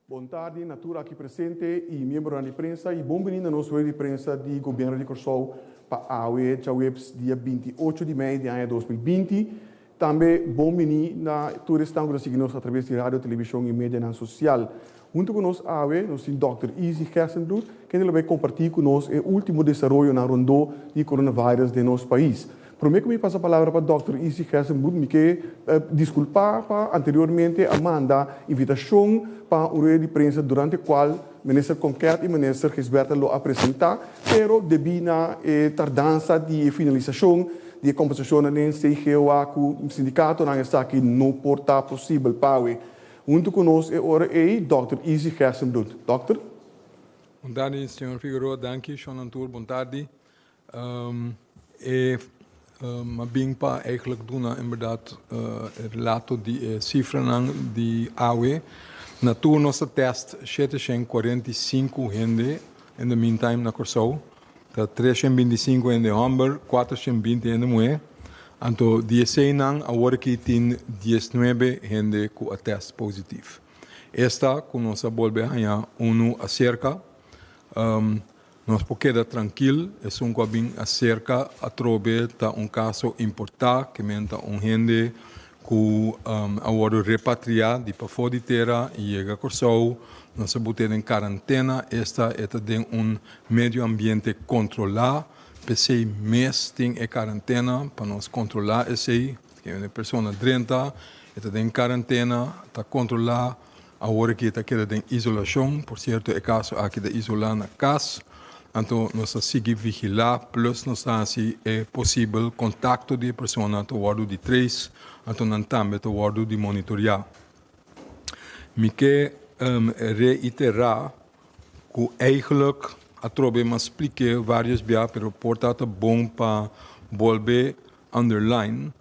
Bon tardi na tur aki presente i miembronan di prensa i bon bini na nos rueda di prensa di Gobièrnu di Kòrsou pa awe djaweps dia 28 di mei di aña 2020. Tambe bon bini na tur esnan ku ta sigui nos atraves di radio, televishon i medianan sosial. Huntu ku nos awe nos tin Dòkter Izzy Gerstenbluth kende lo bai kompartí ku nos e último desaroyonan rondó di coronavirus den nos pais. Promé ku mi pasa palabra pa Dòkter Izzy Gerstenbluth mi ke diskulpá pa anteriormente a manda invitashon pa un rueda di prensa durante kual Minister Konket i Minister Gisberta lo a presentá, pero debí na e tardansa di e finalisashon di e kombersashonnan den CGOA ku sindikatonan esaki no por ta posibel pawe. Huntu ku nos e ora ei Dòkter Izzy Gerstenbluth. Dòkter. Bon tardi señor Figueroa, danki shon tur, bon tardi. E m'a bin pa eigenlijk duna en berdad e relato di e sifranan di awe. Na tur nos a test 745 hende in the meantime na Kòrsou. Ta 325 hende hòmber, 420 hende muhé. Anto di eseinan awor aki tin 19 hende ku a test positief. Esta ku nos a bolbe haña unu aserka. Nos por keda trankil, esun ku a bin aserka atrobe ta un kaso importá, ke men ta un hende ku a wòrdu repatriá di pafó di tera i yega Kòrsou. Nos a bot'é den karantena, esta e ta den un medio ambiente kontrolá, p'esei mes tin e karantena pa nos kontrolá esei. E persona drenta, e ta den karantena, ta kontrolá. Awor aki e ta keda den isolashon. Por sierto e kaso aki ta isolá na kas. Anto nos ta sigui vigilá plus nos ta hasi e posibel kontakto di e persona ta wòrdu di trace, anto nan tambe ta wòrdu di monitoriá. Mi ke reiterá ku eigenlijk atrobe m'a splik'é vários bia pero por ta ta bon pa bolbe underline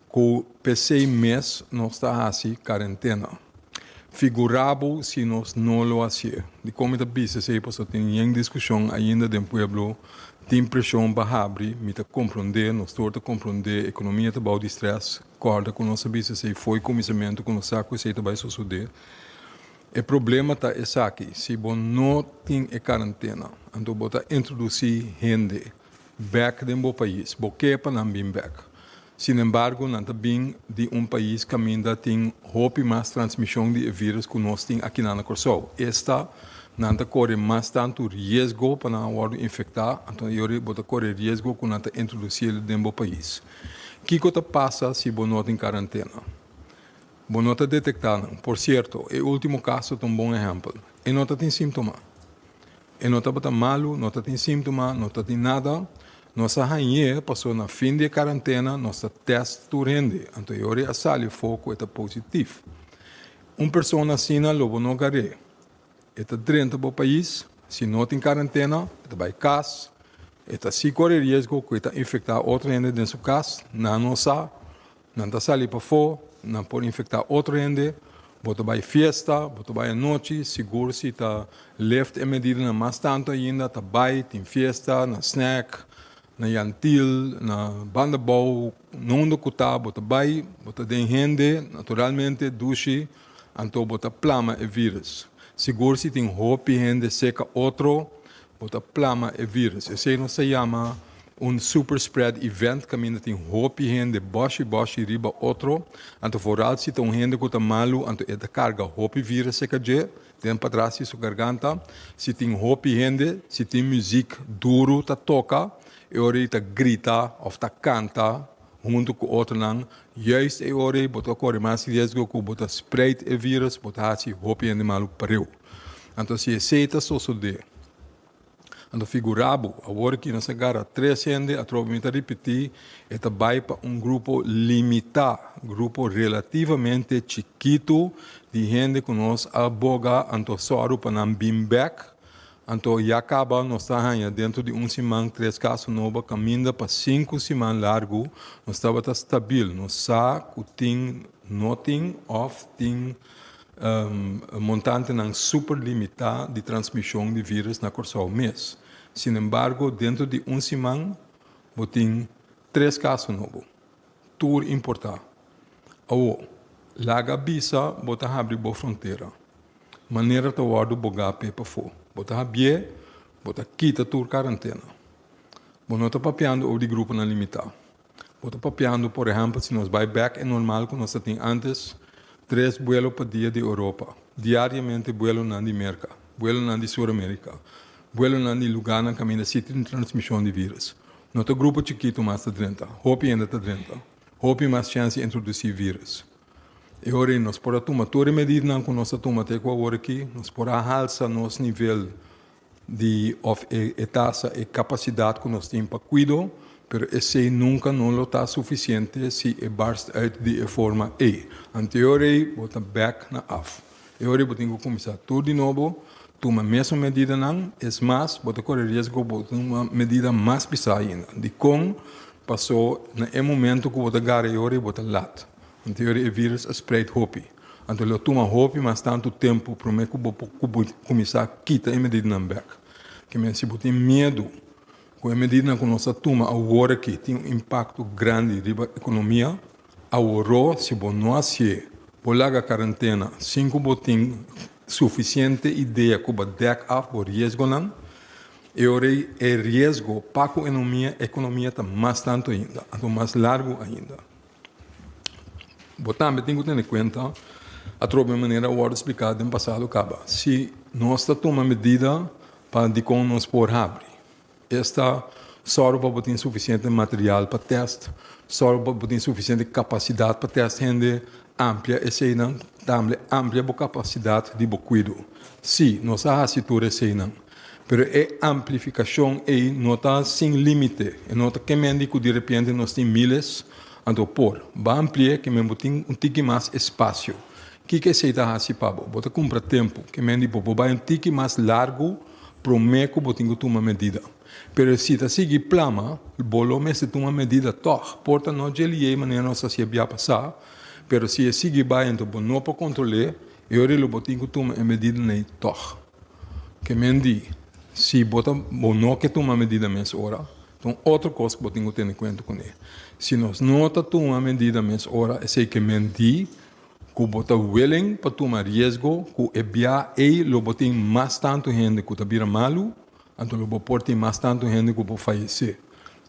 Ku p'esei mes nos ta hasi karentena. Figurá bo si nos no lo hasié. Dikon mi ta bisa esei? Pasobra tin yen diskushon ainda den pueblo, tin preshon pa habri. Mi ta komprondé, nos tur ta komprondé, ekonomia ta bou di strès. Kòrda ku nos a bisa esei fo'i kuminsamentu ku nos sa ku esei ta bai sosodé. E problema ta esaki, si bo no tin e karentena, anto bo ta introdusí hende bèk den bo pais. Bo ke pa nan bin bèk. Sinembargo, nan ta bin di un pais kaminda tin hopi mas transmishon di e vírus ku nos tin akinan na Kòrsou. Esta, nan ta kore mas tantu riesgo pa nan a wòrdu infektá, anto e ora bo ta kore riesgo ku nan ta introdusí el den bo pais. Kiko ta pasa si bo no tin karantena? Bo no ta detektá nan. Por sierto, e último kaso ta un bon ehèmpel. E no ta tin síntoma. E no tabata malu, no ta tin síntoma, no ta tin nada. Nos a hañ'é pasobra na fin di e karantena nos ta tèst tur hende, anto e ora ei a sali afó ku e ta positif. Un persona asina lo bo no gar'é. E ta drenta bo pais, si no tin karantena, e ta bai kas, e ta si kore riesgo ku e ta infektá otro hende den su kas, nan no sa. Nan ta sali pafó, nan por infektá otro hende. Bo ta bai fiesta, bo ta bai anochi, sigur si ta lift e medidanan mas tantu ainda, ta bai, tin fiesta, na snack, na Jan Thiel, na Banda Bou, no unda ku ta, bo ta bai, bo ta den hende, naturalmente dushi, anto bo ta plama e virus. Sigur si tin hopi hende seka otro, bo ta plama e virus. Esei nos ta yama un super spread event kaminda tin hopi hende bòshi bòshi riba otro, anto vooral si ta un hende ku ta malu anto e ta karga hopi virus seka dje den patras di su garganta. Si tin hopi hende, si tin muzik duru ta toka, e ora ei ta grita òf ta kanta huntu ku otronan, juist e ora ei bo ta kore mas riesgo ku bo ta spreid e virus, bo ta hasi hopi hende malu pareu. Anto si esei ta sosodé. Anto figurá bo, awor ki nos a gara tres hende, atrobe mi ta ripití, e ta bai pa un grupo limitá, grupo relativamente chikitu di hende ku nos a boga anto sòru pa nan bin bèk. Anto ya kaba nos ta haña dentro di un siman tres kaso nobo kaminda pa sinku siman largu nos tabata stabil. Nos sa ku tin no tin òf tin Montantenan super limitá di transmishon di vírus na Kòrsou mes. Sinembargo, dentro di un siman bo tin tres kaso nobo, tur importá. Awor, laga bisa bo ta habri bo frontera. Manera ta wòrdu bogá p'e pafó. Bo ta habié, bo ta kita tur karantena. Bo no ta papiando over di gruponan limitá. Bo ta papiando, por ehèmpel, si nos bai bèk e normal ku nos ta tin ántes, tres buelo pa dia di Europa, diariamente buelonan di Merka, buelonan di Sur Amerika, buelonan di lugánan kaminda si tin transmishon di vírus. No ta grupo chikitu mas ta drenta, hopi hende ta drenta, hopi mas chèns di introdusí vírus. E ora ei nos por a tuma tur e medidanan ku nos a tuma te ku awor aki, nos por a halsa nos nivel di òf e e tasa, e kapasidat ku nos tin pa kuido, pero esei nunka no lo ta sufisiente si e barst uit di e forma ei. Anto e ora ei bo ta bèk na af. E ora ei bo tin ku kuminsá tur di nobo, tuma mesun medidanan, es mas, bo ta kore riesgo bo tuma medida mas pisá ainda. Dikon? Pasó na e momento ku bo ta gara e ora ei bo ta lat. Anto e ora e vírus a spreid hopi. Anto lo tuma hopi mas tantu tempu promé ku bo por kuminsá kita e medidanan bèk. Ke men si bo tin miedu ku e medidanan ku nos a tuma awor aki tin un impakto grandi riba ekonomia, aworó si bo no hasié, bo laga karentena sin ku bo tin sufisiente idea ku bo dèk af bo riesgonan, e ora ei e riesgo pa ku ekonomia ta mas tantu ainda, anto mas largu ainda. Bo tambe tin ku tene kuenta atrobe manera a wòrdu spliká den pasado kaba. Si nos ta tuma medida pa dikon nos por habri, esta sòru pa bo tin sufisiente material pa tèst, sòru pa bo tin sufisiente kapasidat pa tèst hende, amplia eseinan, tambe amplia bo kapasidat di bo kuido. Sí, nos a hasi tur eseinan, pero e amplifikashon ei no ta sin límite, e no ta kemendi ku direpiente nos tin míles. Anto por ba ampli'é ke men bo tin un tiki mas espasio. Kiko esei ta hasi pa bo? Bo ta kumpra tempu. Ke men di bo bo bai un tiki mas largu promé ku bo tin ku tuma medida. Pero si ta sigui plama, bo lo mester tuma medida tòg. Por ta no dje liei manera nos hasié bia pasá, pero si e sigui bai anto bo no por kontrol'é, e ora ei lo bo tin ku tuma e medidanan ei tòg. Ke men di, si bo ta bo no ke tuma medida mes ora, Ta un otro kos ku bo tin ku tene kuenta kuné. Si nos no ta tuma medida mes ora, esei ke men di ku bo ta willing pa tuma riesgo ku e bia ei lo bo tin mas tantu hende ku ta bira malu, anto lo bo por tin mas tantu hende ku por fayesé.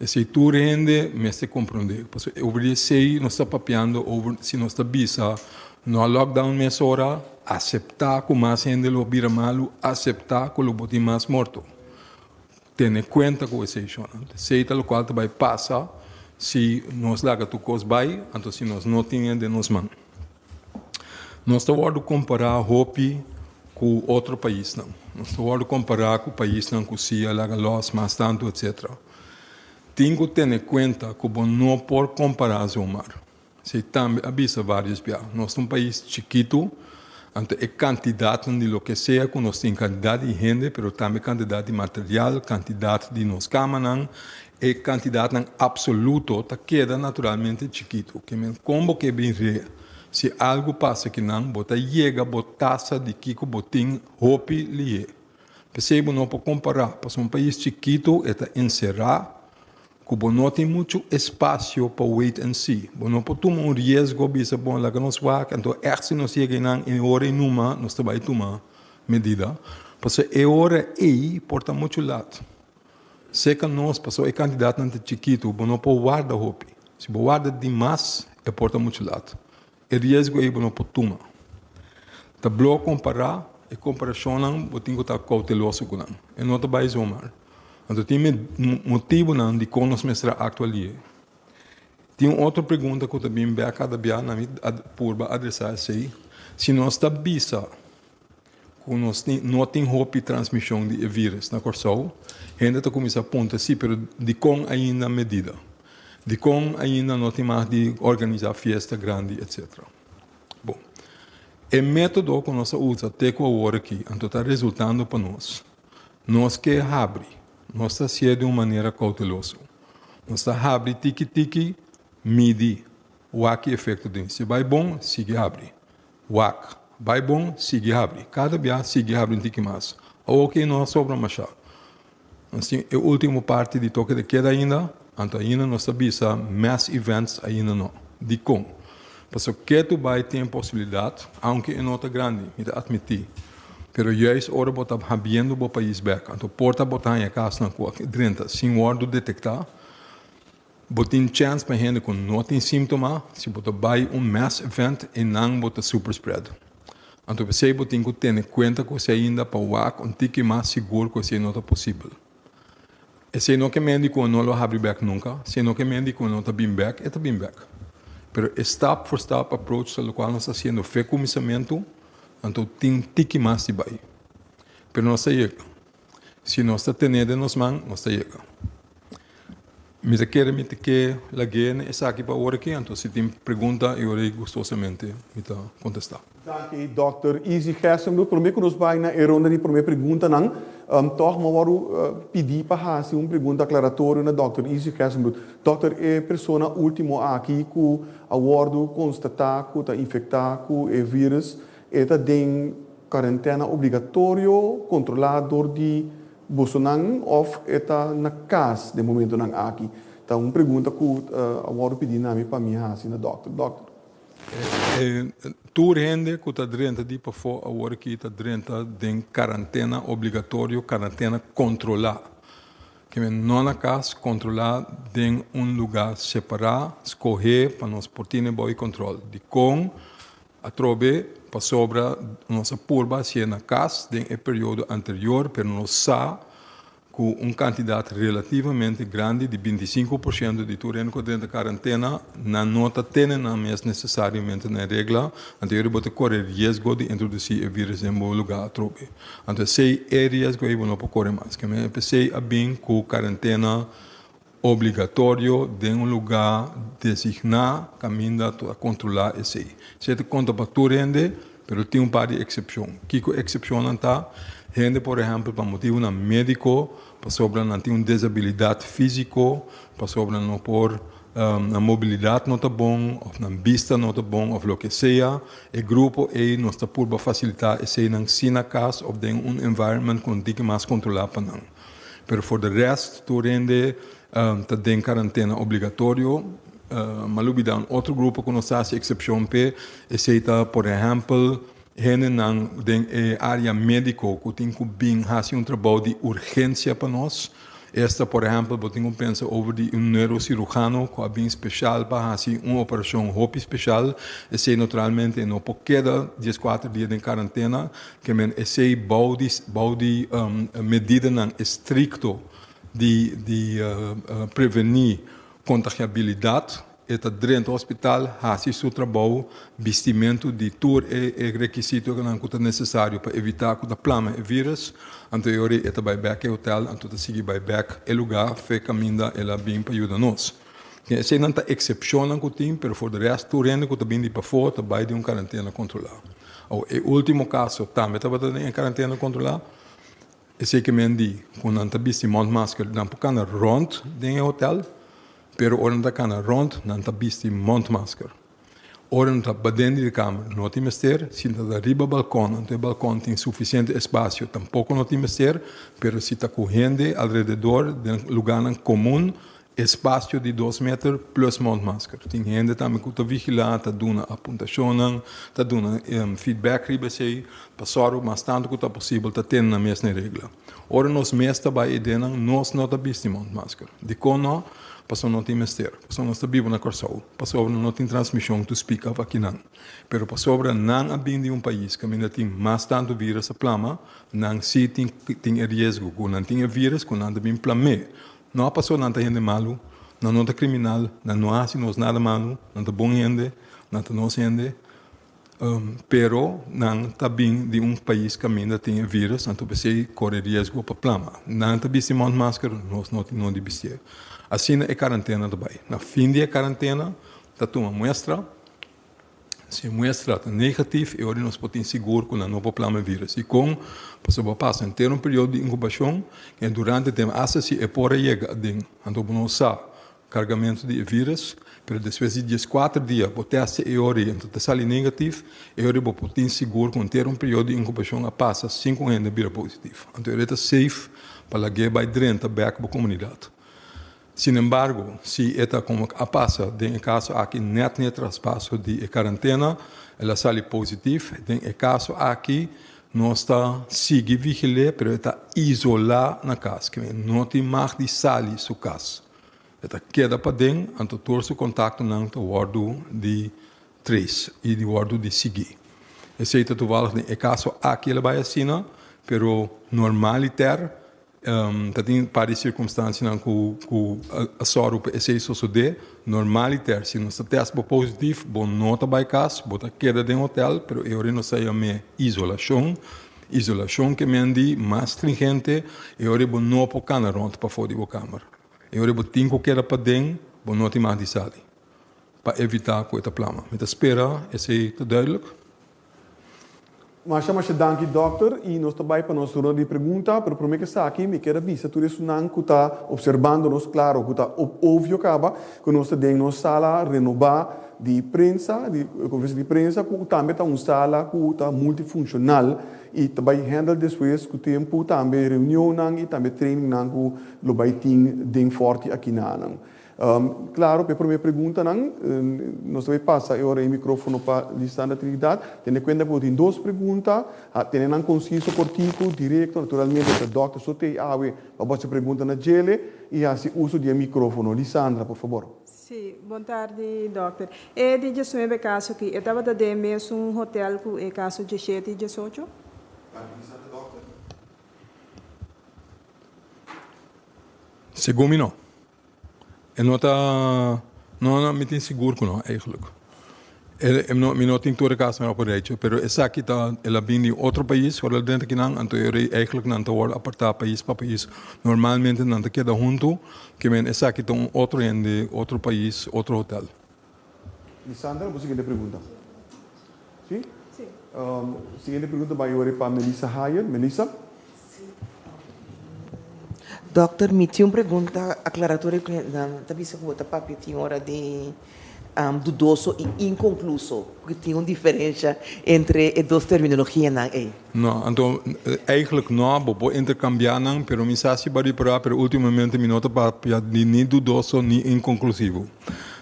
Esei tur hende mester komprondé. Pasobra over di esei nos ta papiando over si nos ta bisa no a lockdown mes ora, aseptá ku mas hende lo bira malu, aseptá ku lo bo tin mas morto. Tene kuenta ku esei shonnan. Esei ta lokual ta bai pasa si nos laga tur kos bai, anto si nos no tin e den nos man. Nos ta wòrdu kompará hopi ku otro paisnan. Nos ta wòrdu kompará ku paisnan ku si a laga lòs mas tantu etsetera. Tin ku tene kuenta ku bo no por kompará zomaar. Esei tambe a bisa vários bia. Nos ta un pais chikitu, anto e kantidatnan di loke sea ku nos tin, kantidat di hende, pero tambe kantidat di material, kantidat di nos kamanan, e kantidatnan apsoluto ta keda naturalmente chikitu. Ke men kon bo ke bin rea? Si algu pasa kinan, bo ta yega bo tasa di kiko bo tin hopi lihé. P'esei bo no por kompará, pasobra un pais chikitu e ta enserá ku bo no tin muchu espasio pa wait and see. Bo no por tuma un riesgo bisa bon laga nos wak anto ègt si nos yega einan e ora ei numa nos ta bai tuma medida. Pasobra e ora ei por ta muchu lat. Seka nos pasobra e kantidatnan ta chikitu bo no por warda hopi. Si bo warda dimas e por ta muchu lat. E riesgo ei bo no por tuma. Ta blo kompará, e komparashonnan bo tin ku ta kouteloso ku nan. E no ta bai zomaar. Anto tin motibunan dikon nos mester a aktua lihe. Tin un otro pregunta ku ta bin bèk kada bia na mi purba adresá esei, si nos ta bisa ku nos no tin hopi transmishon di e vírus na Kòrsou, hende ta kuminsá puntra, sí, pero dikon ainda medida? Dikon ainda no tin mag di organisá fiesta grandi etcetera? Bon, e método ku nos a usa te ku awor aki anto ta resultando pa nos. Nos ke habri, nos ta hasié di un manera kouteloso. Nos ta habri tiki tiki, midi, wak ki efekto tin. Si bai bon, sigui habri. Wak, bai bon, sigui habri. Kada bia sigui habri un tiki mas. Awoki no a sobra masha. Nos tin e ultimo parti di toke de keda ainda, anto ainda nos ta bisa mass events ainda no. Dikon? Pasobra ketu bai tin e posibilidat, aunke e no ta grandi, mi ta atmití. Pero juist ora bo ta habriendo bo pais bek, anto por ta bo ta haña kasonan ku a drenta sin wòrdu detektá. Bo tin chèns pa hende ku no tin síntoma, si bo ta bai un mass event einan bo ta super spread. Anto p'esei bo tin ku tene kuenta ku esei ainda pa wak un tiki mas sigur ku esei no ta posibel. Esei no ke men di ku no lo habri bek nunka, esei no ke men di ku no ta bin bek, e ta bin bek. Pero e stap for stap approach ta lokual nos ta hasiendo fe kuminsamentu, anto tin tiki mas di bai. Pero nos ta yega. Si nos ta tene den nos man, nos ta yega. Mi ta kere mi ta ke lag'é na esaki pa ora aki, anto si tin pregunta e ora ei gustosamente mi ta kontestá. Danki Dòkter Izzy Gerstenbluth. Promé ku nos bai na e ronda di promé preguntanan, tòg mi a wòrdu pidí pa hasi un pregunta aklaratorio na Dòkter Izzy Gerstenbluth. Dòkter, e persona último aki ku a wòrdu konstatá ku ta infektá ku e vírùs, e ta den Karentena obligatorio kontrolá dor di bosonan òf e ta na kas den momentonan aki? Ta un pregunta ku a wòrdu pidí na mi pa mi hasi na dòkter. Dòkter. Tur hende ku ta drenta di pafó awor aki ta drenta den karantena obligatorio, karantena kontrolá. Ke men no na kas, kontrolá den un lugá separá, skohé pa nos por tene bou e kontrol. Dikon? Atrobe, pasobra nos a purba hacié na cas den e periodo anterior, pero nos sa cu un cantidad relativamente grandi di 25% di tur hende cu a drenta carantena, nan no ta tene nan mes necesariamente na e regla, anto yori bo ta core riesgo di introduci e virus den bo lugar atrobe. Anto esey e riesgo ey bo no por core mas. Keme p'esey a bin cu carantena Obligatorio den un lugá designá kaminda ta kontrolá esei. Esei ta konta pa tur hende, pero tin un par di eksepshon. Kiko eksepshonnan ta? Hende, por ehèmpel, pa motibunan médiko, pasobra nan tin un desabilidat físiko, pasobra nan no por, nan mobilidat no ta bon, òf nan bista no ta bon, òf loke sea, e grupo ei nos ta purba fasilitá eseinan si na kas òf den un environment ku un tiki mas kontrolá pa nan. Pero for de rest tur hende ta den karantena obligatorio. M'a lubida un otro grupo ku nos ta hasi eksepshon p'e, esei ta por ehèmpel hendenan den e área médiko ku tin ku bin hasi un trabou di urgensia pa nos. Esta por ehèmpel bo tin ku pensa over di un neurosirujano ku a bin speshal pa hasi un operashon hopi speshal, esei naturalmente e no por keda dieskuater dia den karantena. Ke men esei bou di bou di medidanan estrikto di di prevení kontagiabilidat, e ta drenta hospital, hasi su trabou, bistimentu di tur e e rekisitonan ku ta nesesario pa evitá ku ta plama e vírùs, anto e ora ei e ta bai bèk e hotel, anto ta sigui bai bèk e lugá fe kaminda el a bin pa yuda nos. Eseinan ta eksepshonnan ku tin, pero for de rèst tur hende ku ta bin di pafó ta bai den un karantena kontrolá. Awor, e último kaso tambe tabata den e karantena kontrolá. Esei ke men di ku nan ta bisti mondmasker, nan por kana rònt den e hotèl, pero ora nan ta kana rònt nan ta bisti mondmasker. Ora nan ta baden di e kamer no tin mester, si nan ta riba balkon anto e balkon tin sufisiente espasio tampoko no tin mester, pero si ta ku hende alrededor den lugánan komun Espasio di dos meter plus mondmasker. Tin hende tambe ku ta vigilá, ta duna apuntashonnan, ta duna feedback riba esei pa sòru mas tantu ku ta posibel ta tene nan mes na e regla. Ora nos mes ta bai edennan, nos no ta bisti mondmasker. Dikon no? Pasobra no tin mester. Pasobra nos ta biba na Kòrsou. Pasobra no tin transmishon to speak of akinan. Pero pasobra nan a bin di un pais kaminda tin mas tantu virus a plama, nan si tin tin e riesgo ku nan tin e virus ku nan ta bin plam'é. No a paso nan ta hende malu, nan no ta kriminal, nan no a hasi nos nada malu, nan ta bon hende, nan ta nos hende, pero nan ta bin di un pais kaminda tin e virus, anto p'esei kore riesgo pa plama. Nan ta bisti mondmasker, nos no tin nodi bistié. Asina e karantena ta bai. Na fin di e karantena ta tuma muestra. Si e muestra ta negatif, e ora nos por tin sigur ku nan no por plama e virus. Dikon? Pasobra bo a pasa henter un periodo di inkubashon i durante e tempu, asta si e por a yega aden, anto bo no sa kargamentu di e virus, pero despues di dieskuater dia bo tèst e ora ei anto ta sali negatif, e ora ei bo por tin sigur ku henter un periodo di inkubashon a pasa sin ku un hende a bira positif. Anto e ora ei ta safe pa lag'é bai drenta bèk bo komunidat. Sin embargo, si e ta como a pasa den e caso aki net n'e traspaso di e carantena, el a sali positief. Den e caso aki Nos ta sigui vigil'é, pero e ta isolá na kas, ke men no tin mag di sali su kas. E ta keda paden, anto tur su kontaktonan ta wòrdu di trace i di wòrdu di sigui. Esei ta toevallig den e kaso aki el a bai asina, pero normaliter Ta tin par di sirkunstansianan ku ku a sòru pa esei sosodé. Normaliter, si nos ta tèst bo positif, bo no ta bai kas, bo ta keda den hotèl, pero e ora nos ta yam'é isolashon. Isolashon ke men di mas stringente, e ora bo no por kana rònt pafó di bo kamer. E ora bo tin ku keda paden, bo no tin mas di sali, pa evitá ku e ta plama. Mi ta spera esei ta duidelijk. Masha masha danki dòkter i nos ta bai pa nos ronda di pregunta, pero promé ku esaki mi kier a bisa tur esunnan ku ta opserbando nos, klaro ku ta obvio kaba ku nos ta den nos sala renobá di prensa, di konferensia di prensa ku tambe ta un sala ku ta multifunshonal i ta bai handle despues ku tempu tambe reunionnan i tambe trainingnan ku lo bai tin den Fòrti akinanan. Claro, pa e prome preguntanan, nos ta bay pasa e ora e microfono pa Lisandra Trinidad. Tene cuenta cu bo tin dos pregunta, tene nan conciso, cortico, directo. Naturalmente ta Dòkter so t'ey awe pa bo haci pregunta na djele y haci uso di e microfono. Lisandra, por fabor. Sí, bon tardi Dòkter. E di diesnuebe caso aki, e tabata den mesun hotel cu e caso dieshete y diesocho? Danki Lisandra. Dòkter? Segun mi no. E no ta, no no mi tin sigur ku no eigenlijk. E no mi no tin tur e kasonan op een rijtje, pero esaki ta el a bin di otro pais ora el a drenta kinan anto e rei eigenlijk nan ta wòrdu apartá pais pa pais. Normalmente nan ta keda huntu, ke men esaki ta un otro hende, otro pais, otro hotel. Lisandra, bo siguiente pregunta. Si? Si. Siguiente pregunta bai ora pa Melissa Hayer. Melissa? Si. Dokter, mi tin un pregunta aclaratorio cu nan ta bisa cu bo ta papia tin ora di dudoso y inconcluso, cu tin un diferencia entre e dos terminologianan ey. No, anto eigenlijk no, bo por intercambia nan, pero mi sa si bo a ripara, pero ultimamente mi no ta papia di ni dudoso ni inconclusivo.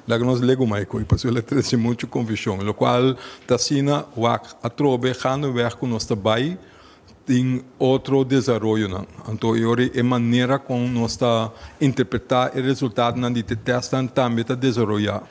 Laga nos legu mai koe, pasobra el a trece mucho confusion, locual ta asina wak atrobe gaandeweg cu nos ta bay tin otro desaroyonan. Anto e ora e manera con nos ta interpreta e resultadonan di te testnan tambe ta desaroya.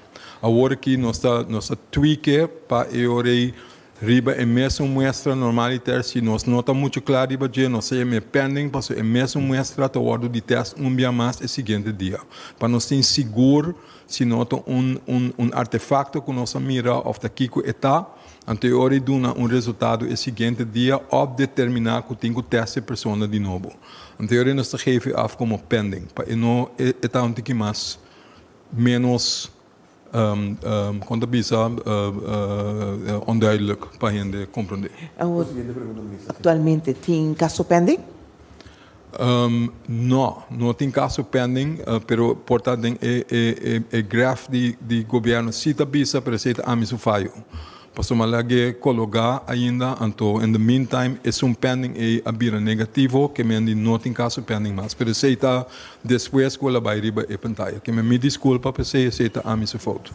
Awor aki nos ta nos ta tweak pa e ora ei Riba e mesun muestra normaliter si nos no ta muchu kla riba dje nos ta yam'é pending pasobra e mesun muestra ta wòrdu di tèst un bia mas e siguiente dia pa nos tin sigur si no ta un un un artefakto ku nos a mira òf ta kiko e ta anto e ora e duna un resultado e siguiente dia òf determiná ku tin ku tèst e persona di nobo anto e ora nos ta geef e af komo pending pa e no e ta un tiki mas ménos Kon ta bisa onduidelijk pa hende komprondé. Awor, aktualmente tin kaso pending? No, no tin kaso pending, pero por ta den e graf di gobièrnu si ta bisa, pero esei ta ami su fayo. Pasobra mi a lag'é kologá ainda, anto in the meantime esun pending ei a bira negativo, ke men di no tin kaso pending mas. Pero esei ta despues ku el a bai riba e pantaya. Ke men mi diskulpa p'esei, esei ta ami su fout.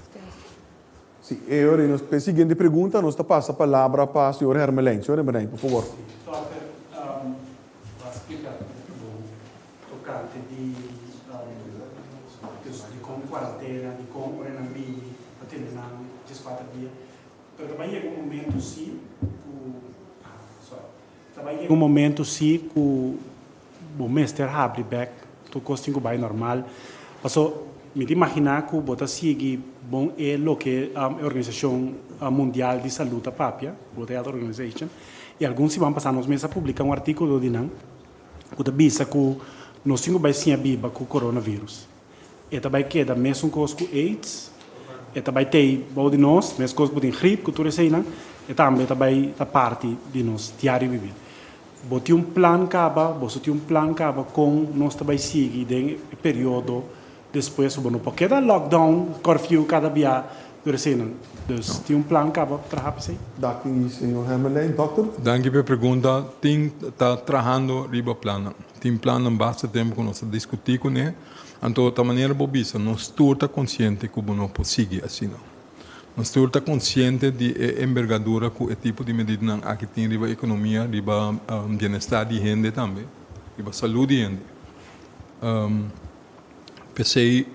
Si, e ora nos p'e siguiente pregunta nos ta pasa palabra pa señor Hermelijn. Señor Hermelijn, por fabor. Si, Dòkter, bo a splika hopi bon tokante di dus dikon kuarentena, dikon ora nan bini pa tene nan dieskuater dia. Pero ta bai yega un momento si ku ah sorry ta bai yega un momento si ku bo mester habri bek tur kos tin ku bai normal. Paso mi ta imaginá ku bo ta sigui bon e loke e Organisashon Mundial di Salú ta papia, World Health Organization, i algun siman pasá nos mes a publiká un artíkulo di nan ku ta bisa ku nos tin ku bai siña biba ku coronavirus. E ta bai keda mesun kos ku aids, e ta bai tei bou di nos, meskos ku tin grip ku tur eseinan, e tambe ta bai ta parti di nos diario bibir. Bo tin un plan kaba, boso tin un plan kaba kon nos ta bai sigui den e periodo despues ku bo no por keda lockdown, curfew kada bia tur eseinan. Dus tin un plan kaba pa traha p'esei? Danki señor Hermelijn. Dokter? Danki p'e pregunta. Tin ta trahando riba plannan. Tin plannan basta tempu ku nos ta diskutí kuné. Anto ta manera bo bisa, nos tur ta konsiente ku bo no por sigui asina. Nos tur ta konsiente di e embergadura ku e tipo di medidanan aki tin riba ekonomia, riba bienestar di hende tambe, riba salú di hende. P'esei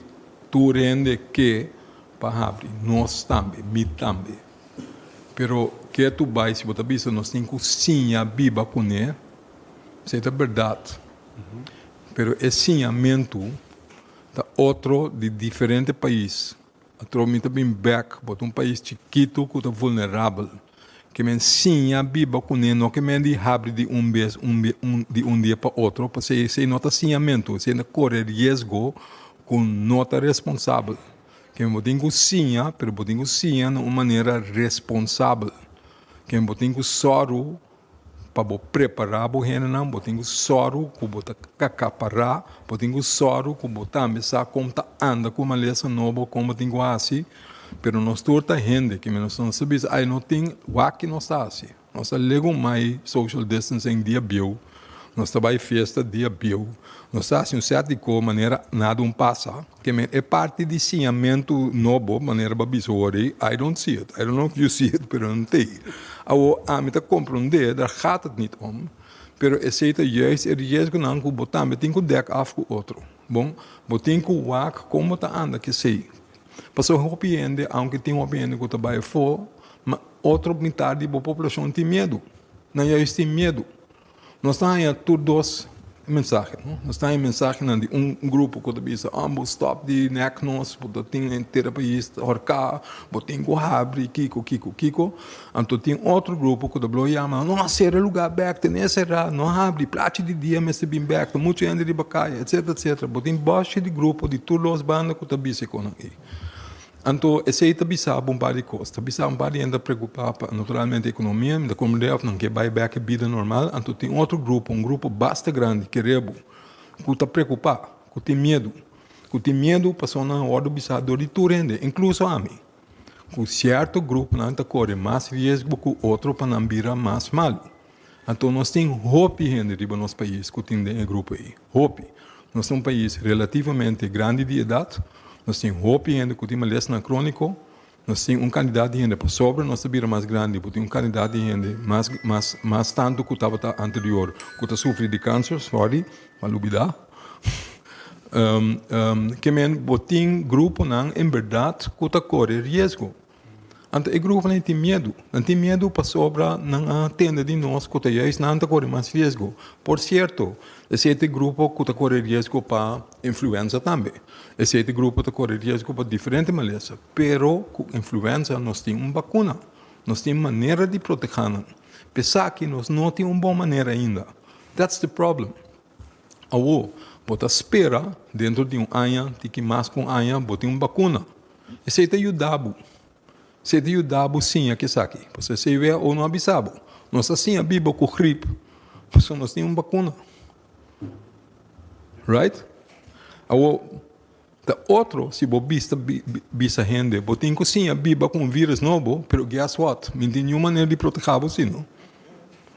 tur hende ke pa habri, nos tambe, mi tambe. Pero ke tu bai si bo ta bisa nos tin ku siña biba kuné, esei ta bèrdat. Pero e siñamentu ta otro di diferente pais. Atrobe mi ta bin bek, bo ta un pais chikitu ku ta vulnerabel. Ke men siña biba kuné no ke men di habri di un bes un di un dia pa otro, pasobra esei no ta siñamentu, esei ta kore riesgo ku no ta responsabel. Ke men bo tin ku siña, pero bo tin ku siña na un manera responsabel. Ke men bo tin ku sòru Pa bo prepará bo hendenan, bo tin ku sòru ku bo ta kakapará, bo tin ku sòru ku bo tambe sa kon ta anda ku malesa nobo, kon bo tin ku hasi. Pero nos tur ta hende, ke nos no sa bisa, ai no tin wak ki nos ta hasi. Nos ta legumai social distancing dia bieu, nos ta bai fiesta dia bieu, nos ta hasi un sèt di ko manera nada un pasa. Ke men e parti di siñamentu nobo, manera bo a bisa awor ei, I don't see it. I don't know if you see it, pero no t'ei. Awor, ami ta komprondé, daar gaat het niet om, pero esei ta juist e riesgonan ku bo tambe tin ku dèk af ku otro. Bon, bo tin ku wak kon bo ta anda ku esei. Pasobra hopi hende, aunke tin hopi hende ku ta bai afó, ma otro mitar di bo poblashon tin miedu. Nan juist tin miedu. Nos ta haña tur dos mensahe, no? Nos ta haña mensahenan di un grupo ku ta bisa, ah, bo stòp di nèk nos, bo ta tin henter pais ta horká, bo tin ku habri, kiko, kiko, kiko. Anto tin otro grupo ku ta blo yama, no, sera e lugá bèk, ten'é será, no habri, plachi di dia mester bin bèk, ta muchu hende riba kaya, etsetera, etsetera. Bo tin bòshi di grupo di tur dos banda ku ta bisa e konan ei. Anto esei ta bisa bo un par di kos. Ta bisa un par di hende ta preokupá pa naturalmente ekonomia, mi ta komprendé òf nan ke bai bèk e bida normal. Anto tin otro grupo, un grupo basta grandi, kere bo, ku ta preokupá, ku tin miedu, ku tin miedu pasobra nan a wòrdu bisá dor di tur hende, inkluso ami, ku sierto gruponan ta kore mas riesgo ku otro pa nan bira mas malu. Anto nos tin hopi hende riba nos pais ku tin den e grupo ei. Hopi. Nos ta un pais relativamente grandi di edat, nos tin hopi hende ku tin malesnan króniko, nos tin un kantidat di hende pasobra nos ta bira mas grandi, bo tin un kantidat di hende mas mas mas tantu ku tabata anterior ku ta sufri di kanser, sorry, m'a lubidá. Ke men bo tin gruponan en bèrdat ku ta kore riesgo. Anto e gruponan ei tin miedu. Nan tin miedu pasobra nan a tende di nos ku ta juist nan ta kore mas riesgo. Por sierto, esei ta e grupo ku ta kore riesgo pa influenza tambe. Esei ta e grupo ta kore riesgo pa diferente malesa. Pero ku influenza nos tin un bakuna. Nos tin manera di protehá nan. P'esaki nos no tin un bon manera ainda. That's the problem. Awor, bo ta spera dentro di un aña, tiki mas ku un aña, bo tin un bakuna. Esei ta yuda bo. Esei ta yuda bo siña ku esaki. Pasobra esei who no a bisa bo. Nos a siña biba ku grip pasobra nos tin un bakuna. Right? Awor, ta otro si bo bista bisa hende, bo tin ku siña biba ku un virus nobo, pero guess what? Mi no tin niun manera di proteha bo si no.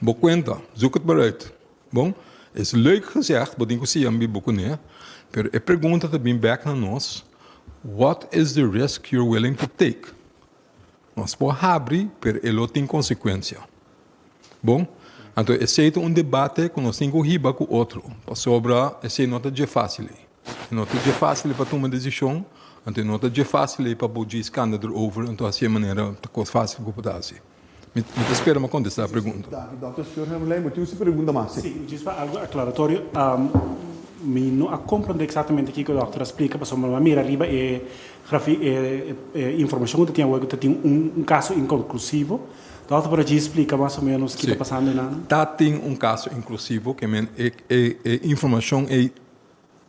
Bo kuenta, zoek het maar uit. Bon, es leuk gezegd, bo tin ku siña biba kuné, pero e pregunta ta bin bèk na nos, What is the risk you're willing to take? Nos por habri, pero e lo tin konsekuensia. Bon, anto esei ta un debate ku nos tin ku hiba ku otro, pasobra esei no ta dje fásil ei. E no ta dje fásil pa tuma desishon, anto e no ta dje fásil ei pa bo djis kanda erover, anto hasi e manera ta kos fásil ku bo ta hasi. Mi ta spera mi a contesta e pregunta. Danki, Dòkter Schurheim. Bo tin un pregunta mas? Sí, djis pa algo aclaratorio. Mi no a comprende exactamente kico dòkter a splica pasobra mi a mira riba e grafi e informacion cu ta tin awor cu ta tin un caso inconclusivo. Dòkter por a djis splica mas o menos ki ta pasando einan? Ta tin un caso inclusivo, ke men e e informacion ei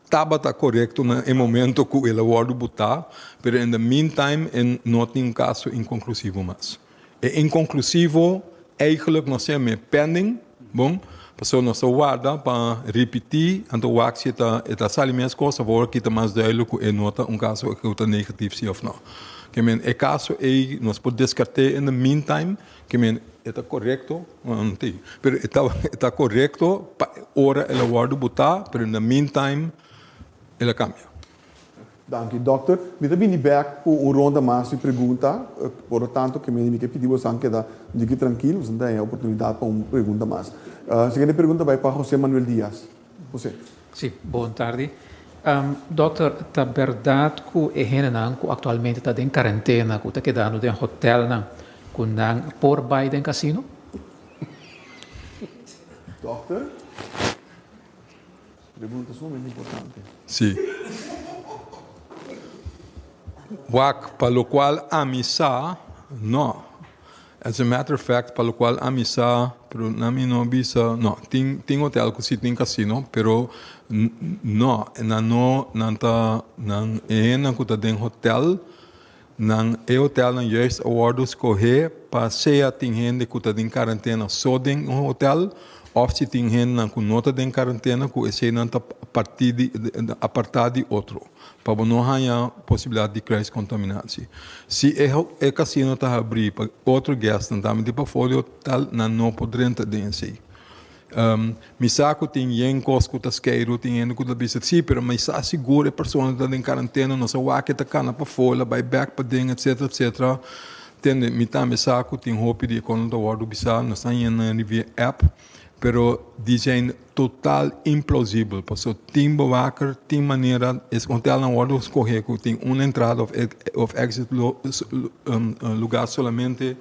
Tabata korekto na e momento ku el a wòrdu butá, pero in the meantime e no tin un kaso inkonklusivo mas. E inkonklusivo eigenlijk nos a yam'é pending, bon, pasobra nos ta warda pa ripití, anto wak si e ta e ta sali mes kos, awor aki ta mas duidelijk ku e no ta un kaso ku ta negatief si òf no. Ke men e kaso ei nos por deskart'é in the meantime, Ke men e ta korekto? No tin. Pero e ta e ta korekto pa e ora el a wòrdu botá, pero in the meantime el a kambia. Danki, dòkter. Mi ta bini bèk ku un ronda mas di pregunta, por lo tanto ke mi ke pidi bosan keda un diki trankil, bosan ta haña oportunidat pa un pregunta mas. Siguiente pregunta bai pa José Manuel Diaz. José. Sí, bon tardi. Dòkter, ta bèrdat ku e hendenan ku aktualmente ta den karentena, ku ta kedando den hotèlnan, ku nan por bai den kasino? Dòkter? Pregunta sumamente importante. Sí. Wak, pa locual ami sa, no. As a matter of fact, pa locual ami sa, pero na mi no bisa, no, tin, tin hotel cu si tin casino, pero no, nan no, nan ta, nan, e hendenan cu ta den hotel, nan, e hotelnan juist a wordo scoge pa sea tin hende cu ta den cuarentena so den un hotel, of si tin hendenan cu no ta den cuarentena cu eseynan ta parti di, aparta di otro, pa bo no haya posibilidad di kruiscontaminatie. Si e e casino ta habri pa otro guestnan tambe di pafo di hotel, nan no por drenta den esey. Mi sa ku tin yen kos ku ta skeiru, tin hende ku ta bisa si, pero mi sa sigur e persona ta den karantena, no sa wak e ta kana pafó, el a bai bèk paden, etsetera, etsetera. Tende, mi tambe sa ku tin hopi di e kosnan ta wòrdu bisá, nos ta yena riba e app, pero di zijn total implausibel, pasobra tin bewaker, tin manera, e hotelnan wòrdu skohé ku tin un entrada òf exit lugá solamente.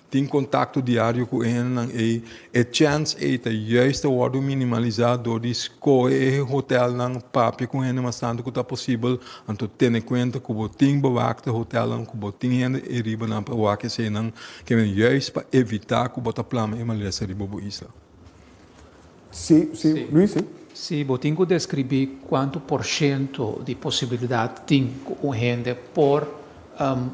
Tin kontakto diario ku e hendenan ei. E chèns ei ta juist ta wòrdu minimalisá dor di skohe e hotèlnan, papia ku hende mas tantu ku ta posibel, anto tene kuenta ku bo tin bewakte hotèlnan, ku bo tin hende ei riba nan pa wak eseinan, ke men juist pa evitá ku bo ta plama e malesa riba bo isla. Sí, sí, Luis, sí. Sí, bo tin ku deskribí kuantu porshento di posibilidat tin ku un hende por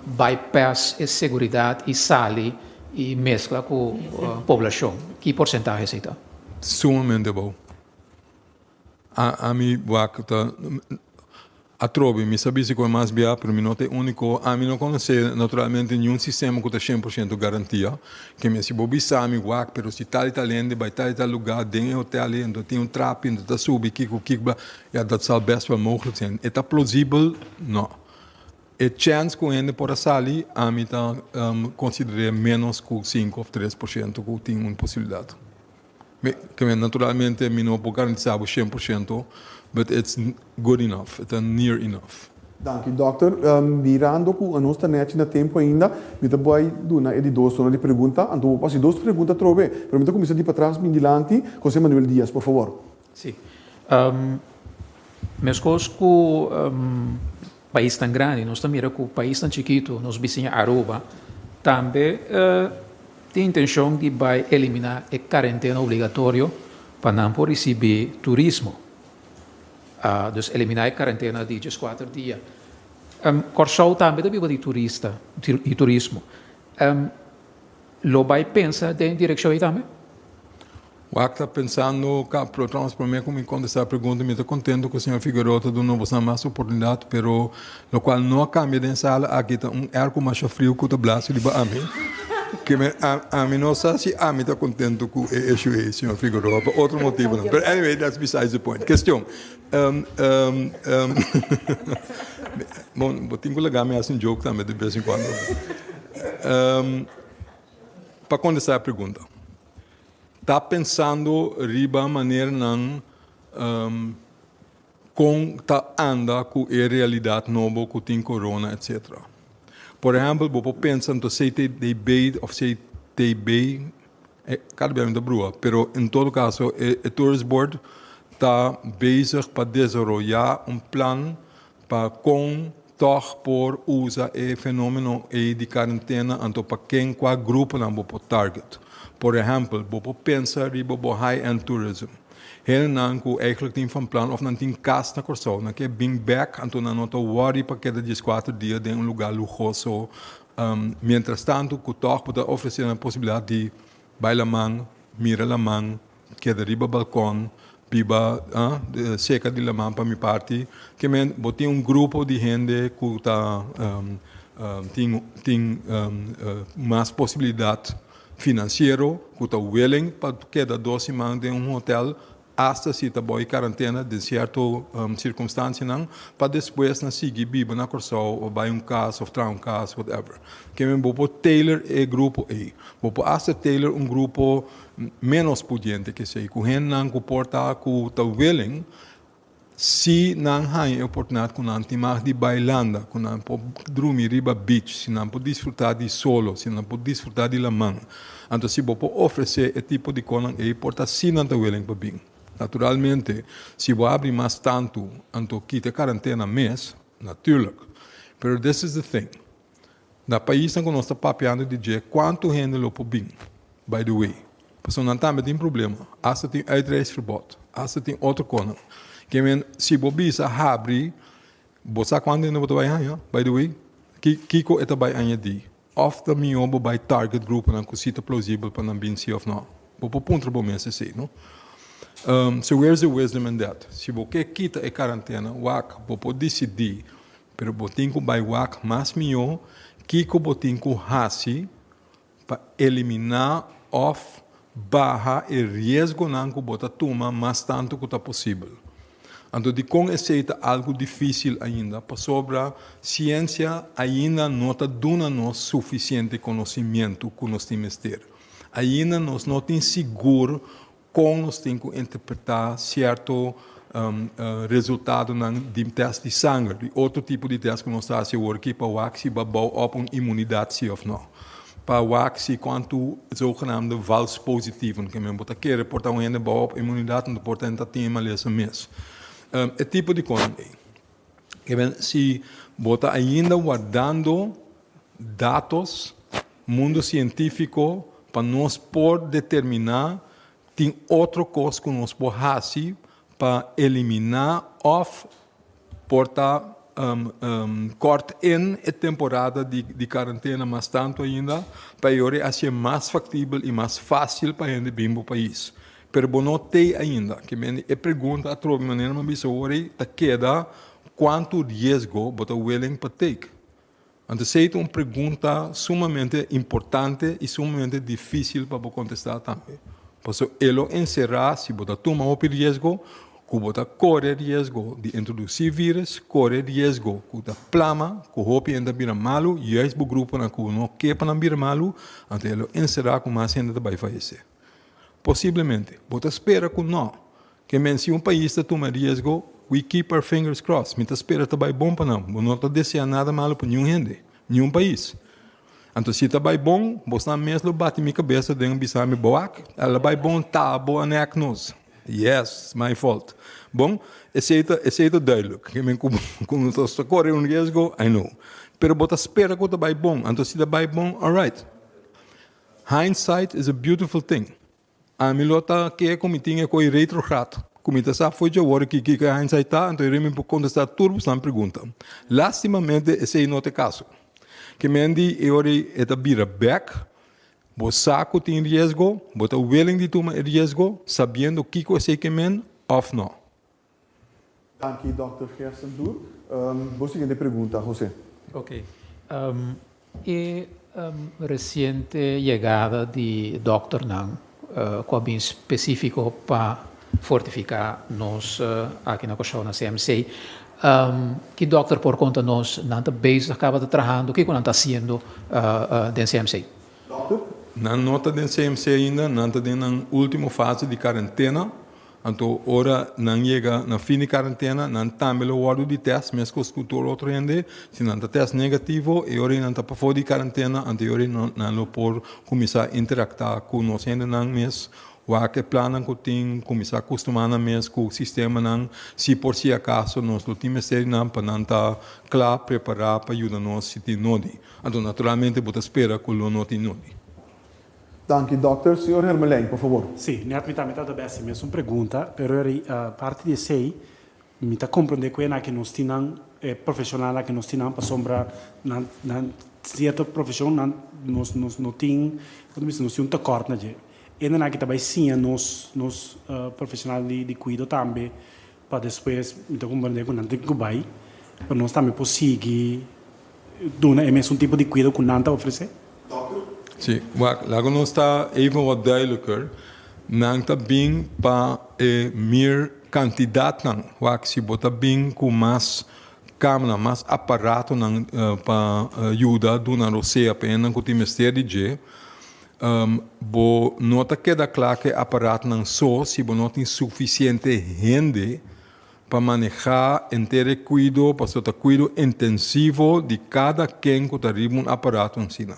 bypass e seguridat i sali i meskla ku poblashon. Ki porsentahe esei ta? Sumamente abou. Ami wak ta atrobe, mi sa bisa ku e mas bia, pero mi no ta e úniko. Ami no konosé naturalmente niun sistema ku ta 100% garantia. Ke mi si bo bisa mi wak, pero si tal i tal hende bai tal i tal lugá den e hotel ei, anto tin un trapi, anto ta subi kiko kiko bla, ya dat zal best wel mogelijk zijn. E ta plausibel? No. E chèns ku hende por a sali, ami ta konsider'é ménos ku sinku òf 3% ku tin un posibilidat. Mi, ke men naturalmente mi no por garantisa bo 100%, but it's good enough, e ta near enough. Danki dòkter. Mirando ku anos ta nèchi na tempu ainda, mi ta bai duna e di dos ronda di pregunta. Anto bo por hasi dos pregunta atrobe, pero mi ta kuminsá di patras bin dilanti. José Manuel Diaz, por favor. Sí. Meskos ku paisnan grandi, nos ta mira ku paisnan chikitu, nos bisiña Aruba, tambe tin intenshon di bai eliminá e karentena obligatorio pa nan por risibí turismo. Dus eliminá e karentena di dieskuater dia. Kòrsou tambe ta biba di turista, di turismo. Lo bai pensa den direkshon ei tambe? Wak ta pensando ka pero trouwens prome ku mi kontestá e pregunta mi ta kontento ku señor Figueroa ta duna boso mas oportunidat pero lokual no a kambia den sala aki ta un airco masha friu ku ta blasi riba ami ke mi ami no sa si ami ta kontento ku e issue ei señor Figueroa pa otro motibonan pero anyway that's besides the point. Kestion bon bo tin ku laga mi hasi un joke tambe de bes en kuando pa kontestá e pregunta. Ta pensando riba maneranan kon ta anda ku e realidat nobo ku tin corona etc. Por ehèmpel bo por pensa anto CTDB òf CTB, kada bia mi ta brua, pero en todo kaso e Tourist Board ta bezig pa desaroyá un plan pa kon tòg por usa e fenómeno ei di karentena anto pa ken kua gruponan bo por target. Por ehèmpel, bo por pensa riba bo high-end tourism. Hendenan ku eigentlik tin van plan òf nan tin kas na Kòrsou, nan ke bin bèk anto nan no ta wòri pa keda 14 dia den un lugá luhoso. Mientrastantu ku tòg bo ta ofresé nan e posibilidat di bai laman, mira laman, Keda riba balkon, biba seka di laman pa mi parti. Ke men bo tin un grupo di hende ku ta tin tin mas posibilidat finansiero ku ta willing pa keda 2 siman den un hotel. Asta si ta bou e karantena den sierto sirkunstansianan pa despues nan sigui biba na Kòrsou òf bai un kas òf traha un kas whatever. Ke men bo por tailor e grupo ei. Bo por asta tailor un grupo ménos pudiente ke esei ku hendenan ku por ta ku ta willing si nan haña e oportunidat ku nan tin mag di bai landa, ku nan por drumi riba beach, si nan por disfrutá di solo, si nan por disfrutá di laman. Anto si bo por ofresé e tipo di konan ei, por ta si nan ta willing pa bin. Naturalmente, si bo habri mas tantu, anto kita e karantena mes, natuurlijk. Pero this is the thing, na paisnan ku nos ta papiando di dje, kuantu hende lo por bin? By the way, pasobra nan tambe tin problema, asta tin uitreisverbod, asta tin otro konan. Ke men, si bo bisa habri, bo sa kuantu hende bo ta bai haña? By the way, kiko e ta bai añadí? Òf ta mihó bo bai target gruponan ku si ta plausibel pa nan bin sí òf nò? Bo por puntra bo mes esei, no? So where's the wisdom in that? Si bo ke kita e karantena, wak, bo por disidí, pero bo tin ku bai wak mas mihó kiko bo tin ku hasi pa eliminá òf baha e riesgonan ku bo ta tuma mas tantu ku ta posibel. Anto dikon esei ta algu difísil ainda? Pasobra siensia ainda no ta duna nos sufisiente konosimientu ku nos tin mester. Ainda nos no tin sigur kon nos tin ku interpretá sierto resultadonan di tèst di sanger, di otro tipo di tèst ku nos ta hasi awor aki pa wak si bo a bou òp un imunidat si òf no. Pa wak si kuantu zogenaamde vals positieven, ke men bo ta kere por ta un hende bou op imunidat, anto por ta hende ta tin e malesa mes. E tipo di konan ei. Ke men si bo ta ainda wardando datos, mundo sientífiko, pa nos por determiná tin otro kos ku nos por hasi pa eliminá òf Por ta kort in e temporada di karantena mas tantu ainda pa e ora e hasié mas faktibel i mas fásil pa hende bin bo pais. Pero bo no tei ainda. Ke mende e pregunta atrobe manera mi a bisa awor ei ta keda kuantu riesgo bo ta willing pa take. Anto esei ta un pregunta sumamente importante i sumamente difísil pa bo kontestá tambe. Pasobra e lo enserá si bo ta tuma hopi riesgo, ku bo ta kore riesgo di introdusí vírus, kore riesgo ku ta plama, ku hopi hende ta bira malu, juist bo gruponan ku bo no ke pa nan bira malu, anto e lo enserá ku mas hende ta bai fayesé. Posiblemente. Bo ta spera ku nò. Ke men si un pais ta tuma riesgo, we keep our fingers crossed. Mi ta spera ta bai bon pa nan. Bo no ta desea nada malo pa niun hende, niun pais. Anto si ta bai bon, bosnan mes lo bati mi kabesa den bisa mi, Boak, el a bai bon, ta bo a nek nos. Yes, my fault. Bon, esei ta, esei ta duidelijk. Ke men ku ku nos ta kore un riesgo, I know. Pero bo ta spera ku ta bai bon. Anto si ta bai bon, alright. Hindsight is a beautiful thing. Ami lo ta ke ku mi tin e koi retrograd, ku mi ta sa fo'i dje awor ki kiko e hindsight ta, anto mi por kontestá tur boso pregunta. Lastimamente esei no ta e kaso. Ke men di e ora ei e ta bira bèk, bo sa ku tin riesgo, bo ta willing di tuma e riesgo, sabiendo kiko esei ke men òf no. Danki Dòkter Gerstendoer. Bo siguiente pregunta, José. Ok. E resiente yegada di dòkternan ku a bin spesífiko pa fortifiká nos aki na Kòrsou na CMC, ki dòkter por konta nos nan ta bezig kaba ta trahando, kiko nan ta hasiendo den CMC? Dòkter? Nan no ta den CMC ainda, nan ta den nan último fase di karentena. Anto ora nan yega na fin di karentena, nan tambe lo wòrdu di tèst meskos ku tur otro hende. Si nan ta tèst negativo, e ora ei nan ta pafó di karentena, anto e ora ei nan lo por kuminsá interaktá ku nos hendenan mes, wak e plannan ku tin, kuminsá kustumá nan mes ku sistemanan, si por si akaso nos lo tin mester di nan pa nan ta kla, prepará pa yuda nos si tin nodi. Anto naturalmente bo ta spera ku lo no tin nodi. Danki Dòkter. Señor Hermelijn, por favor. Sí, net mi tambe tabata besi mesun pregunta, pero eri parti di esei mi ta comprende cu e aki nos tin nan, e profesional aki nos tin nan pasobra nan nan cierto profesion nan nos nos no tin, como ta bisa, nos tin un tekort na dje. E nan aki ta bay siña nos nos profesional di di cuido tambe pa despues mi ta comprende cu nan tin cu bay pa nos tambe por sigui duna e mesun tipo di kuido ku nan ta ofresé? Sí, wak, laga nos ta even wat duidelijker. Nan ta bin pa. e mere kantidatnan. Wak, si bo ta bin ku mas kama, mas aparatonan pa yuda duna rosea pa hendenan ku tin mester di dje, bo no ta keda kla ku e aparatonan so si bo no tin sufisiente hende pa manehá henter e kuido, pasobra ta kuido intensivo di kada ken ku ta riba un aparato asina.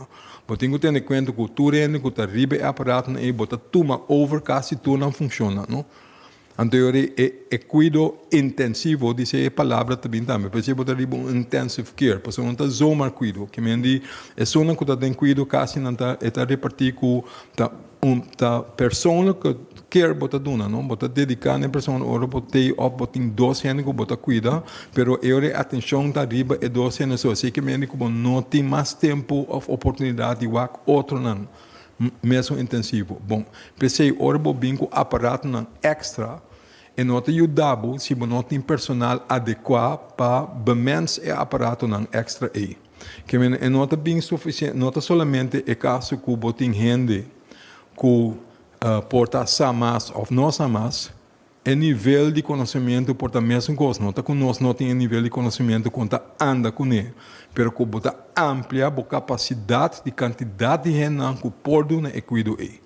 Bo tin ku tene kuenta ku tur hende ku ta riba e aparatonan ei bo ta tuma over kasi tur nan funshonnan, no? Anto yori e e kuido intensivo di se e palabra ta bin tambe, p'esei bo ta riba un intensive care, pasobra no ta zomaar kuido, ke men di esunnan ku ta den kuido kasi nan ta e ta repartí ku ta un ta persoonlijke care bo ta duna no, bo ta dediká na e persona ora bo tei òf bo tin dos hende ku bo ta kuida, pero e ora e atenshon ta riba e dos hende so, así ke men di ku bo no tin mas tempu òf oportunidat di wak otronan. Mesun intensivo. Bon, p'esei ora bo bin ku aparatonan èkstra, e no ta yuda bo si bo no tin personal adekuá pa bemens e aparatonan èkstra ei. Ke menen e no ta bin sufisiente, no ta solamente e kaso ku bo tin hende ku por ta sa mas òf no sa mas, E nivel di konosementu por ta mesun kos, no ta ku nos no tin e nivel di konosementu kon ta anda kuné, pero ku bo ta amplia bo kapasidat di kantidat di hendenan ku por duna e kuido ei.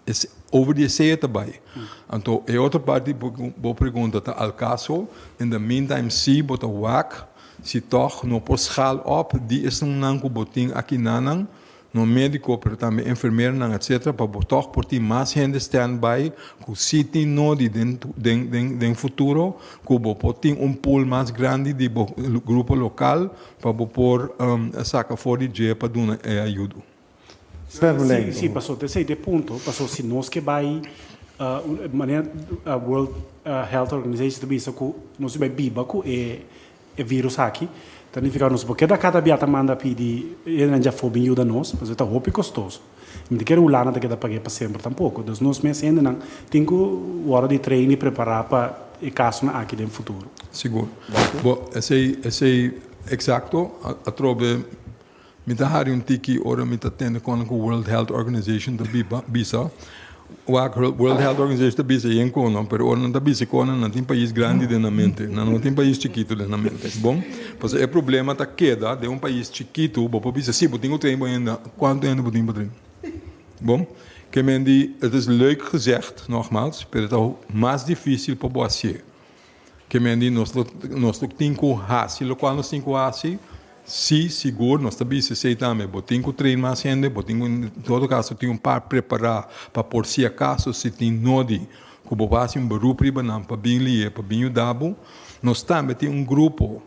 Es over di esei e ta bai. Anto e otro parti di bo pregunta ta al kaso, in the meantime si bo ta wak si tòg no por schaal op di esunnan ku bo tin akinanan, No médiko pero tambe enfermeronan etcetera pa bo tòg por tin mas hende stand by ku si tin nodi den den den den futuro ku bo por tin un pool mas grandi di bo grupo lokal pa bo por saka for di dje pa duna e ayudo. Sí, sí, paso esei ta e punto, paso si nos ke bai manera World Health Organization ta bisa ku nos bai biba ku e E virus aki ta nifiká nos por keda kada bia ta manda pidi hendenan djafó bin yuda nos, pasobra ta hopi kostoso. Mi ta kere Hulanda ta keda pag'é pa semper tampoko. Dus nos mes hendenan tin ku wòrdu di train i prepará pa e kasonan aki den futuro. Sigur. Bo, esei, esei eksakto. Atrobe Mi ta hari un tiki ora mi ta tende kon ku World Health Organization ta biba, bisa. Wak, World Health Organization ta bisa yen kono, pero ora nan ta bisa kono, nan tin pais grandi den nan mente, nan no tin pais chikitu den nan mente. Bon, pasobra e problema ta keda den un pais chikitu, bo por bisa, si, bo tin ku train bo hende, kuantu hende bo tin pa train? Bon, ke men di, het is leuk gezegd, nogmaals, pero ta mas dificil pa bo hasié. Ke men di nos lo nos lo tin ku hasi lokual nos tin ku hasi, si sigur nos ta bisa esei tambe, bo tin ku train mas hende, bo tin ku en todo kaso tin un par prepará pa por si akaso si tin nodi ku bo hasi un beroep riba nan pa bin li'é pa bin yuda bo. Nos tambe tin un grupo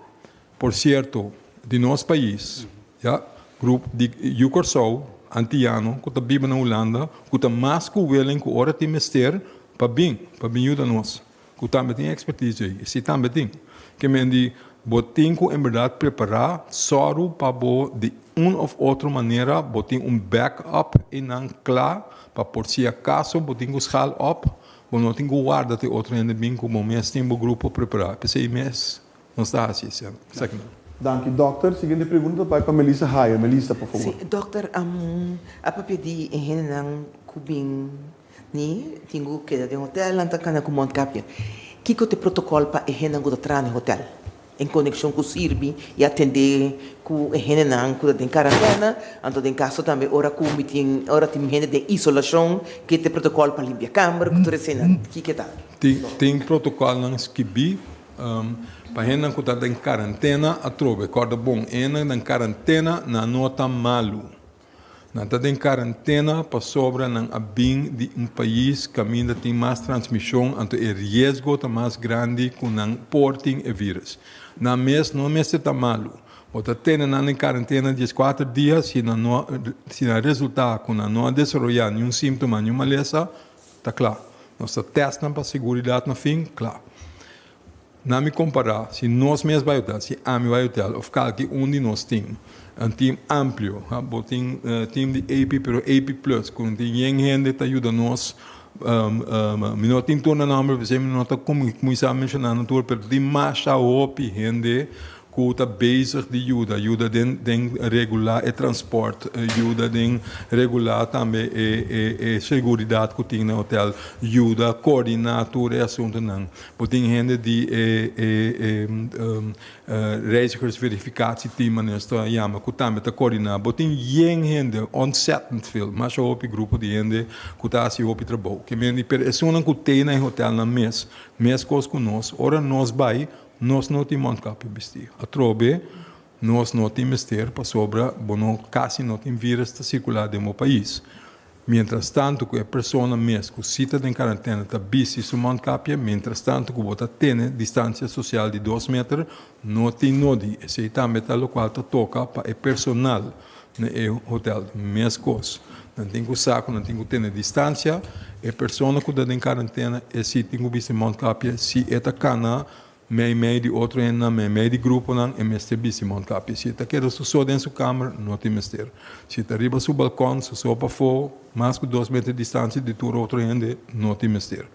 por sierto di nos pais ya grupo di yu Kòrsou antiano ku ta biba na Hulanda ku ta mas ku willing ku ora tin mester pa bin pa bin yuda nos. Ku tambe tin ekspertise ei. Si tambe tin. Ke men di bo tin ku en bèrdat prepará sòru pa bo di un òf otro manera bo tin un back up einan kla pa por si akaso bo tin ku schaal op bo no tin ku warda te otro hende bin ku bo mes tin bo grupo prepará. P'esei mes nos ta hasi esakinan. Danki dòkter. Siguiente pregunta ta bai pa Melissa Hayer. Melissa, por favor. Si, dòkter, a papia di e hendenan ku bin Ni tin ku keda den hotel, nan ta kana ku mondkapje. Kiko ta e protokòl pa e hendenan ku ta traha den hotel? En konekshon ku sirbi i atendé ku e hendenan ku ta den karantena, anto den kaso tambe ora ku mi tin ora tin hende den isolashon, ke ta e protokòl pa limpia kamber ku tur eseinan? Kiko ta? Tin tin protokòlnan skibí pa hendenan ku ta den karantena atrobe. Kòrda bon, e hendenan den karantena nan no ta malu. Nan ta den karantena pasobra nan a bin di un pais kaminda tin mas transmishon, anto e riesgo ta mas grandi ku nan por tin e virus. Nan mes no mester ta malu. Bo ta tene nan den karantena dieskuater dia, si nan no si nan resultá ku nan no a desaroyá niun símtoma, niun malesa, ta kla. Nos ta tèst nan pa seguridat na fin, kla. Na mi kompará, si nos mes bai hotel, si ami bai hotel òf kalki un di nos tin un team amplio, ha, bo tin team di AP pero AP plus ku tin yen hende ta yuda nos, mi no tin tur nan nòmber p'esei mi no ta kuminsá menshoná nan tur pero tin masha hopi hende. ku ta bezig di yuda, yuda den den regulá e transpòrt, yuda den regulá tambe e e e seguridat ku tin na hotèl, yuda koordiná tur e asuntunan. Bo tin hende di e e e reizigersverificatieteam manera nos ta yama ku tambe ta koordiná. Bo tin yen hende, ontzettend veel, masha hopi grupo di hende ku ta hasi hopi trabou. Ke men di pero esunnan ku tei na e hotèlnan mes, meskos ku nos, ora nos bai Nos no tin mondkapje bistí. Atrobe nos no tin mester pasobra bo no kasi no tin virus ta sirkulá den bo pais. Mientras tantu ku e persona mes ku si ta den karantena ta bisti su mondkapje, mientras tantu ku bo ta tene distansia sosial di dos meter, no tin nodi. Esei tambe ta lokual ta toka pa e personal na e hotel. Meskos, nan tin ku sa ku nan tin ku tene distansia. E persona ku ta den karantena e si tin ku bisti mondkapje. Si e ta kana mei mei di otro hendenan, mei mei di gruponan, e mester bisti mondkapje. Si e ta keda su so den su kamer, no tin mester. Si e ta riba su balkon, su so pafó, mas ku dos meter distansia di tur otro hende, no tin mester.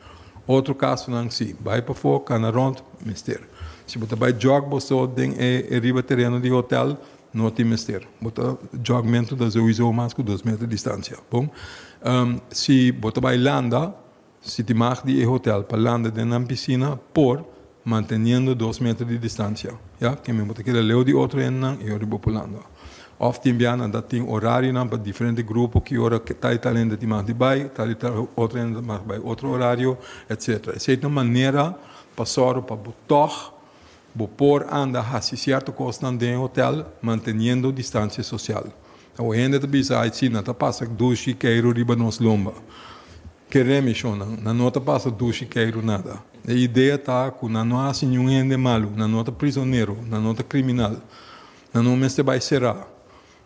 Otro kasonan si, bai pafó, kana rònt, mester. Si bo ta bai jòg bo so den e riba tereno di hotel, No tin mester. Bo ta jogmento ta souiso mas ku dos meter distansia. Bon. Si bo ta bai landa, si tin mag di e hotel pa landa den nan pisina por, manteniendo dos meter di distansia. Ya, ke men bo ta keda leu di otro hendenan i ora bo por landa. Of tin bia nan ta tin orarionan pa diferente grupo ki ora tal i tal hende tin mag di bai, tal i tal otro hende ta mag bai otro orario, etcetera. Esei ta un manera pa sòru pa bo tòg Bo por anda hasi sierto kosnan den e hotel manteniendo distansia sosial. Awor hende ta bisa, Ai si, nan ta pasa dushi keiru riba nos lomba. Kere mi shonnan, nan no ta pasa dushi keiru nada. E idea ta ku nan no hasi niun hende malu, nan no ta prisonero, nan no ta kriminal, nan no mester bai será.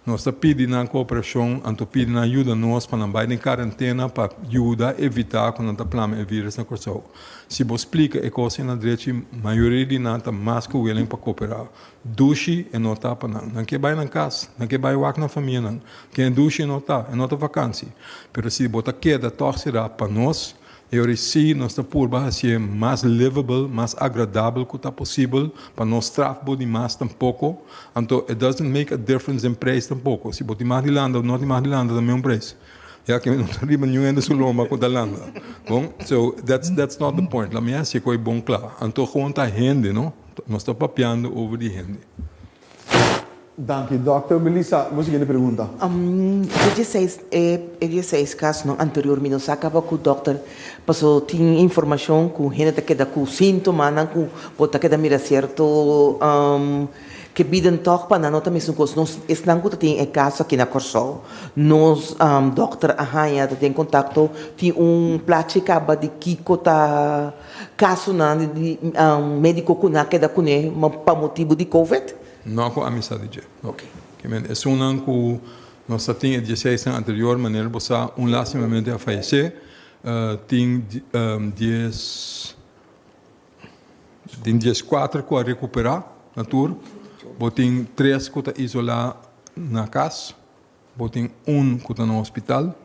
Nos ta pidi nan kooperashon, anto pidi nan yuda nos pa nan bai den karentena pa yuda evitá ku nan ta plama e vírus na Kòrsou. Si bo splika e kos ei na drechi, mayoria di nan ta mas ku willing pa kooperá. Dushi e no ta pa nan. Nan ke bai nan kas, nan ke bai wak nan famianan. Ken dushi e no ta, e no ta vakansi. Pero si bo ta keda tòg será pa nos, E ora sí nos ta purba hasié mas livable, mas agradabel ku ta posibel, pa no straf bo di mas tampoko. Anto it doesn't make a difference den prijs tampoko. Si bo tin mas di landa of no tin mas di landa ta meun prijs. Ya ke no ta riba niun hende su lomba ku ta landa. Bon, so that's that's not the point. Laat mi hasié ku e bon kla. Anto gewoon ta hende, no? Nos ta papiando over di hende. Danki Dòkter. Melissa, bo siguiente pregunta. E dieseis e dieseis kasonan anterior mi no sa kaba ku dòkter paso tin informashon ku hende ta keda ku síntomanan ku bo ta keda mira sierto ke biden tòg pa nan no ta mesun kos. Nos esnan ku ta tin e kaso aki na Kòrsou nos dòkter a haña ta den kontakto tin un plachi kaba di kiko ta kasonan di médiko ku nan a keda kuné pa motibu di covid. No ku ami sa di dje. No. Ke men esunnan ku nos ta tin e dieseisnan anterior, manera bo sa, un lastimamente a fayesé. Tin dies, tin dieskuater ku a rekuperá na tur. Bo tin tres ku ta isolá na kas. Bo tin un ku ta na hospital,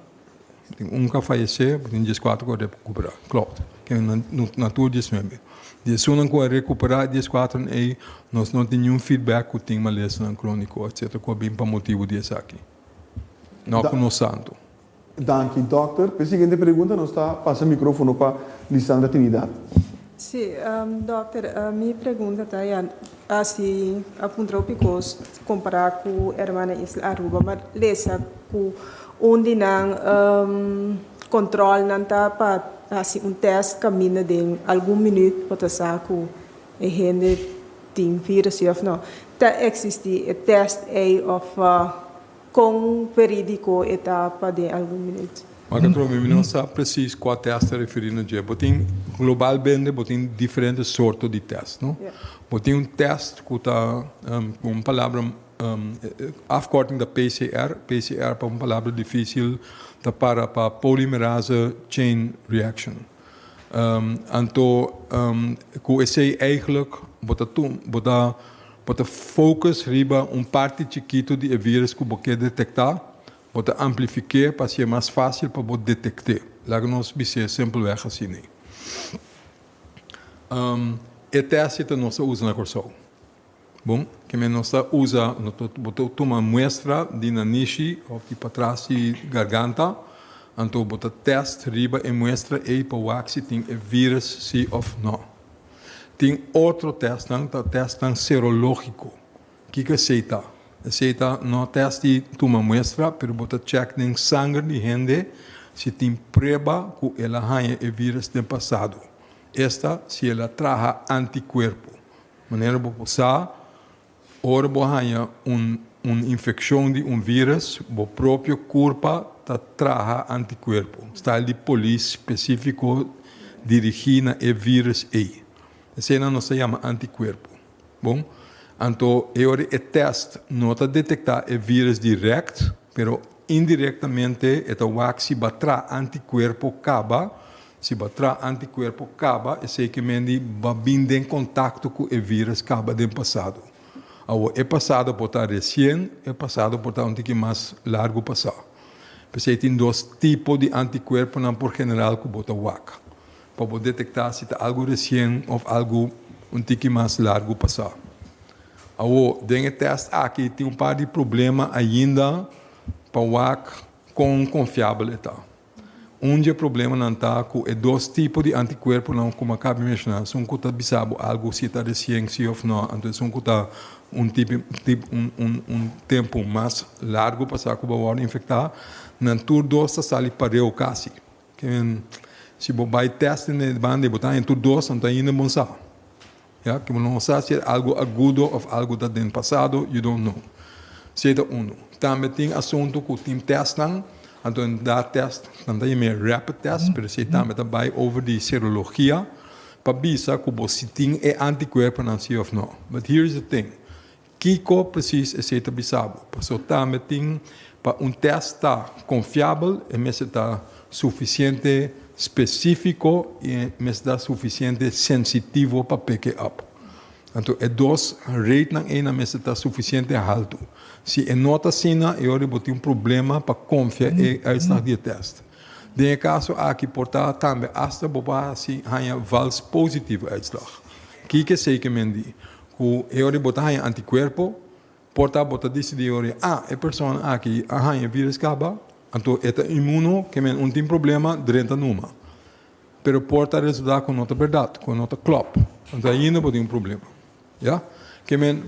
bo tin un ku a fayesé, bo tin dieskuater ku a rekuperá. Klopt. Ke na tur diesnuebe. Di esunnan ku a rekuperá e dieskuaternan ei, nos no tin niun feedback ku tin malesanan króniko etcetera ku a bin pa motibu di esaki. No ku nos sa anto. Danki dòkter. P'e siguiente pregunta nos ta pasa microfono pa Lisandra Trinidad. Sí, dòkter, mi pregunta ta ya si a puntra hopi kos kompará ku hermana isla Aruba, ma lesa ku un di nan kòntròlnan ta pa hasi un tèst kaminda den algun minüt bo ta sa ku e hende tin vírus sí òf no. Ta eksistí e tèst ei òf Kon verídiko e ta pa den algun minuut? Wak atrobe mi no sa precies kua test ta referí na dje. Bo tin globalmente bo tin diferente sorto di test, no? Bo tin un test ku ta ku un palabra afkorting ta PCR, PCR pa un palabra difícil ta para pa polymerase chain reaction. Anto ku esei eigenlijk bo ta bo ta Bo ta focus riba un parti chikitu di e virus ku bo ke detektá, bo ta amplifik'é pa hasié mas fásil pa bo detekt'é. Laga nos bis'é simpelweg asina. E tèst ta nos a usa na Kòrsou. Bon, ke men nos ta usa, bo ta tuma muestra di nanishi òf di patras di garganta, anto bo ta tèst riba e muestra ei pa wak si tin e vírùs si òf nò. Tin otro tèstnan, ta tèstnan serológiko. Kiko esei ta? Esei ta no tèst di tuma muestra, pero bo ta chèk den sanger di hende si tin prueba ku el a haña e vírùs den pasado, esta si el a traha antikuerpo. Manera bo por sa, ora bo haña un un infekshon di un vírùs, bo propio kurpa ta traha antikuerpo, style di polis spesífiko dirigí na e vírùs ei. Eseinan nos ta yama antikuerpo. Bon, anto e ora e tèst no ta detektá e vírùs dirèkt, pero indirektamente e ta wak si bo a traha antikuerpo kaba. Si bo a traha antikuerpo kaba, esei ke men di bo a bin den kontakto ku e vírùs kaba den pasado. Awor, e pasado por ta resien, e pasado por ta un tiki mas largu pasá. P'esei tin dos tipo di antikuerponan por general ku bo ta wak. Pa bo detektá si ta algu resien òf algu un tiki mas largu pasá. Awor, den e tèst aki tin un par di problema ainda pa wak kon konfiabel e ta. Un di e problemanan ta ku e dos tipo di antikuerponan ku mi a kaba di menshoná, esun ku ta bisa bo algu si ta resien si òf nò, anto esun ku ta un tipi un un un tempu mas largu pasá ku bo a wòrdu infektá, nan tur dos ta sali pareu kasi. Ken si bo bai test den e banda y bo ta haña tur dos, anto ainda bo no sa. Ya, ke bo no sa si e algo agudo of algo ta den pasado, you don't know. Esei ta uno. Tambe tin asunto ku tin testnan, anto nan da test, nan ta yam'é rapid test, pero esei tambe ta bai over di serologia pa bisa ku bo si tin e antikuerponan si of no. But here is the thing, Kiko presis esei ta bisa bo? Paso tambe tin pa un tèst ta konfiabel e mester ta sufisiente spesífiko i e mester ta sufisiente sensitivo pa pick e up. Anto e dos ratenan einan mester ta sufisiente haltu. Si e no ta asina e ora bo tin un problema pa konfia e uitslag di e tèst. Den e kaso aki por ta tambe asta bo por hasi haña vals positivo uitslag. Kiko esei ke men di? Ku e ora bo ta haña antikuerpo, por ta bo ta disidí e ora, ah, e persona aki a haña e vírùs kaba, anto e ta inmuno, ke men un tin problema, drenta numa. Pero por ta resultá ku no ta bèrdat, ku no ta klòp. Anto ainda bo tin un problema. Ya? Ke men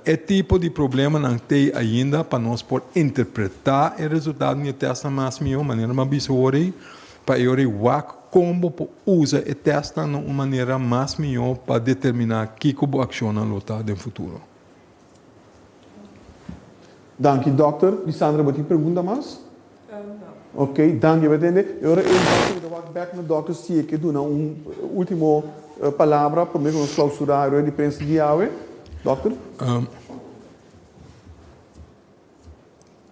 e tipo di problemanan t'ei ainda pa nos por interpretá e resultado di e tèstnan mas mihó, manera mi a bisa awor ei, pa e ora ei wak Kon bo por usa e tèstnan na un manera mas mihó pa determiná kiko bo akshonnan lo ta den futuro? Danki dòkter. Lisandra bo tin pregunta mas? No. Ok, danki pa tende. E ora ei dòkter bo ta wak bèk na dòkter si e ke duna un último palabra promé ku nos klausurá e rueda di prensa di awe. Dòkter?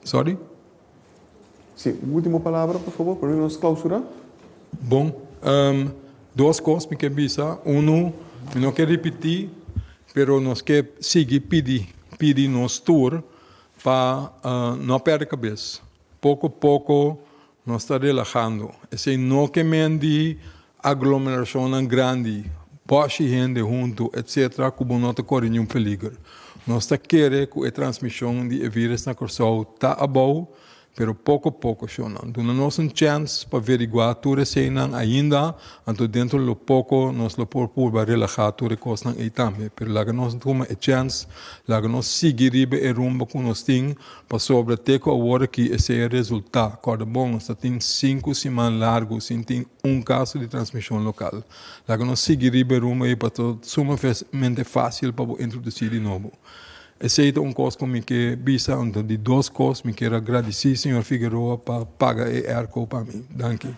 Sorry? Sí, un último palabra, por favor, promé nos clausura. Bon, dos kos mi ke bisa. Unu, mi no ke ripití, pero nos ke sigui pidi, pidi nos tur pa no pèrdè kabes. Poko poko nos ta relahando. Esei no ke men di aglomerashonnan grandi, bòshi hende huntu, etcetera, ku bo no ta kore niun peliger. Nos ta kere ku e transmishon di e vírus na Kòrsou ta abou, pero poko poko shonnan. Duna nos un chèns pa veriguá tur eseinan ainda, anto dentro lo poko nos lo por purba relahá tur e kosnan ei tambe. Pero laga nos tuma e chèns, laga nos sigui riba e rumbo ku nos tin, Pasobra te ku awor aki esei a resultá. Kòrda bon, nos ta tin sinku siman largu sin tin un kaso di transmishon lokal. Laga nos sigui riba e rumbo ei pasobra ta sumamente fásil pa bo introdusí di nobo. Esei ta un kos ku mi ke bisa. Anto di dos kos, mi kier a gradisí señor Figueroa pa paga e airco pa mi. Danki.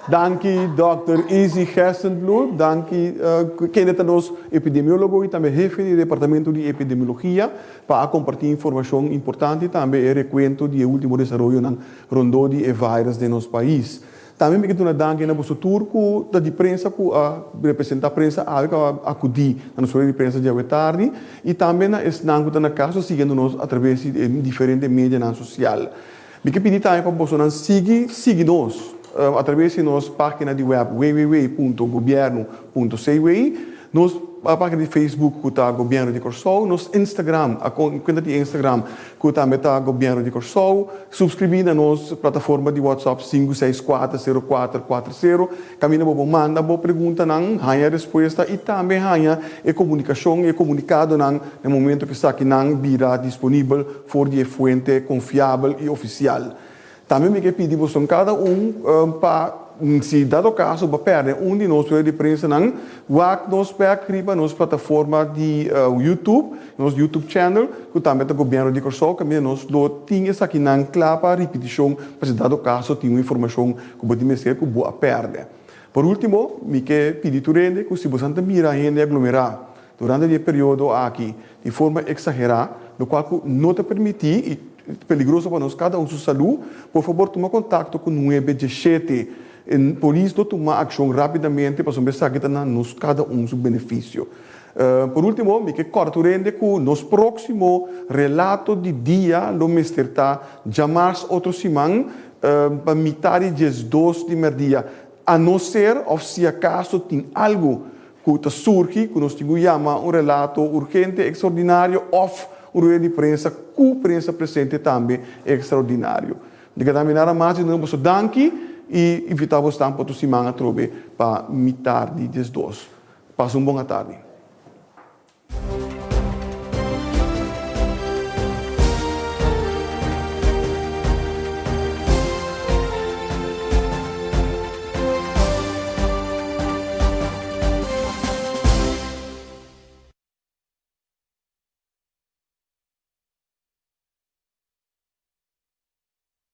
Danki Dòkter Izzy Gerstenbluth, danki kende ta nos epidemiólogo i tambe hefe di departamento di epidemiologia pa a kompartí informashon importante i tambe e rekuento di e último desaroyonan rondó di e virus den nos pais. Tambe mi ke duna danki na boso tur ku ta di prensa ku a representá prensa awe ku a akudí na nos rueda di prensa djawe tardi i tambe na esnan ku ta na kas ta siguiendo nos atraves di e diferente medianan sosial. Mi ke pidi tambe pa bosonan sigui sigui nos atraves di nos página di web www.gobierno.cw. Nos página di Facebook ku ta Gobièrnu di Kòrsou, nos Instagram, kuenta di Instagram ku tambe ta Gobièrnu di Kòrsou, Subskribí na nos plataforma di WhatsApp 5640440, kaminda bo por manda bo preguntanan, haña respuesta i tambe haña e komunikashon i e komunikadonan na e momento ku esakinan bira disponibel for di e fuente konfiabel i ofisial. Tambe mi ke pidi boso kada un pa, si dado kaso bo a pèrdè un di nos rueda di prensanan, wak nos bèk riba nos plataforma di YouTube, nos YouTube channel, ku tambe ta Gobièrnu di Kòrsou, kaminda nos lo tin esakinan kla pa ripitishon pa si dado kaso tin un informashon ku bo tin mester ku bo a pèrdè. Por último, mi ke pidi tur hende ku si boso ta mira hende aglomerá Durante di e periodo aki, di forma eksagerá, lokual ku no ta permití i peligroso pa nos kada un su salú, por fabor tuma kontakto ku nuebe dieshete. E polis lo tuma akshon rápidamente pasobra esaki ta na nos kada un su benefisio. Por último, mi ke kòrda tur hende ku nos próksimo relato di dia lo mester ta djamars otro siman pa mitá di 12 di mèrdia, a no ser òf si akaso tin algu ku ta surgi ku nos tin ku yama un relato urgente ekstraordinario òf un rueda di prensa ku prensa presente tambe ekstraordinario. Di keda mi nada mas di duna boso danki i invitá bosnan pa otro siman atrobe pa mitar di 12. Pasa un bon atardi.